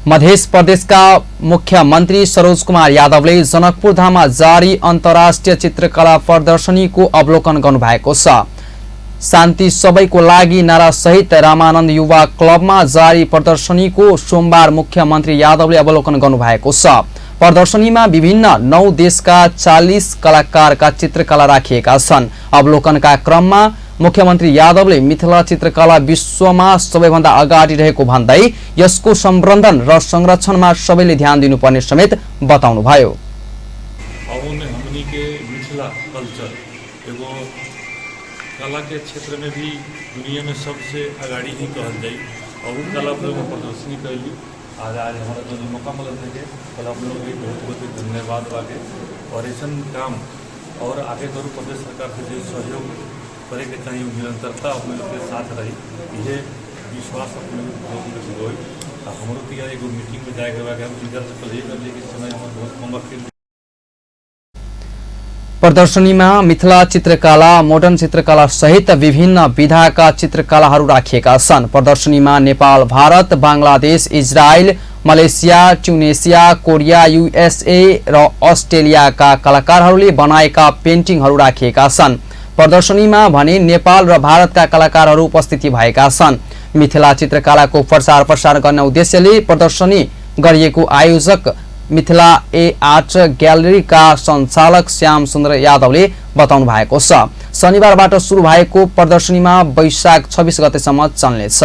मध्य प्रदेशका मुख्यमन्त्री सरोज कुमार यादवले जनकपुरधाममा जारी अन्तर्राष्ट्रिय चित्रकला प्रदर्शनीको अवलोकन गर्नुभएको छ। शान्ति सबैको लागि नारा सहित रामानन्द युवा क्लबमा जारी प्रदर्शनीको सोमबार मुख्यमन्त्री यादवले अवलोकन गर्नुभएको छ। प्रदर्शनीमा विभिन्न 9 देशका 40 कलाकारका चित्रकला राखिएका छन्। अवलोकनका क्रममा मुख्यमन्त्री यादवले मिथिला चित्रकला विश्वमा सबैभन्दा अगाडि रहेको भन्दै यसको संवर्धन र संरक्षणमा सबैले ध्यान दिनुपर्ने समेत बताउनुभयो। हमनी के मिथिला कल्चर एगो कला के क्षेत्र में भी दुनिया में सबसे अगाडि ही कहल जाई और उ कला पर एगो प्रदर्शनी कैली। आज आज हमारा जो मौका मिलल है कला आप लोग के बहुत बहुत धन्यवाद बाके और ऐसा काम और आगे करूँ। प्रदेश सरकार से जो सहयोग करे के चाहिए निरंतरता अपने लोग के साथ रही, ये विश्वास अपने लोग के होई। हमरो तो एगो मीटिंग में जाए के बाद हम इधर से पहले कर लिए कि समय हमारे बहुत कम बा। प्रदर्शनीमा मिथिला चित्रकला, मोडर्न चित्रकला सहित विभिन्न विधाका चित्रकलाहरू राखिएका छन्। प्रदर्शनीमा Nepal, Bharat, Bangladesh, Israel, Malaysia, Tunisia, Korea, USA र अस्ट्रेलियाका कलाकारहरूले बनाएका पेन्टिङहरू राखिएका छन्। प्रदर्शनीमा भने नेपाल र भारतका कलाकारहरू उपस्थिति भएका छन्। मिथिला चित्रकलाको प्रचार प्रसार गर्ने उद्देश्यले प्रदर्शनी गरिएको आयोजक मिथिला ए आर्ट ग्यालरीका सञ्चालक श्याम सुन्दर यादवले बताउनु भएको छ। शनिबारबाट सुरु भएको प्रदर्शनीमा वैशाख 26 गतेसम्म चल्नेछ।